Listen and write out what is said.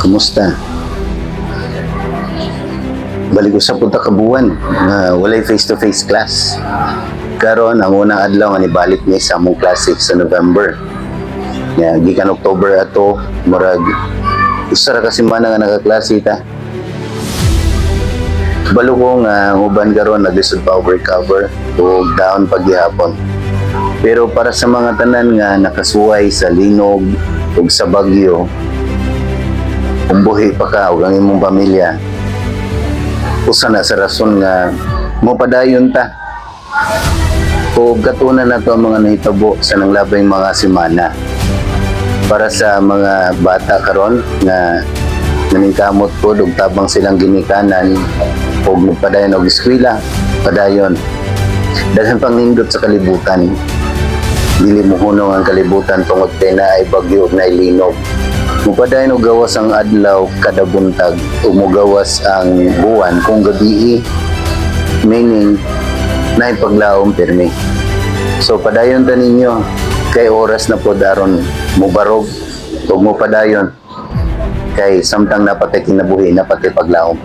Kumusta? Balik ko sa punta ka buwan nga walay face-to-face class. Karon ang unang adlaw nga nibalik ni sa among klase sa November. Ya, gikan October ato, murag usa ra ka semana nga nakaklase ta. Balo ko nga ang uban karon naglisod pa og recover ug down paghihapon. Pero para sa mga tanan nga nakasuway sa linog ug sa bagyo, kung buhi pa ka ug ang imong pamilya, usa na sa rason nga mopadayon ta. Ug katunan nato ang mga nahitabo sa nanglabay mga semana. Para sa mga bata karon nga naningkamot pod og tabang silang ginikanan ug nagpadayon og eskwela, padayon. Daghan pang nindot sa kalibutan. Dili mohunong ang kalibutan tungod kay naay bagyo ug naay linog. Mupadayon og gawas ang adlaw kada buntag ug mugawas ang buwan kung gabii, meaning naay paglaom pirmi. So padayon ta ninyo kay oras na pod aron mubarog ug mupadayon kay samtang naa pa tay kinabuhi, naa pa tay paglaom.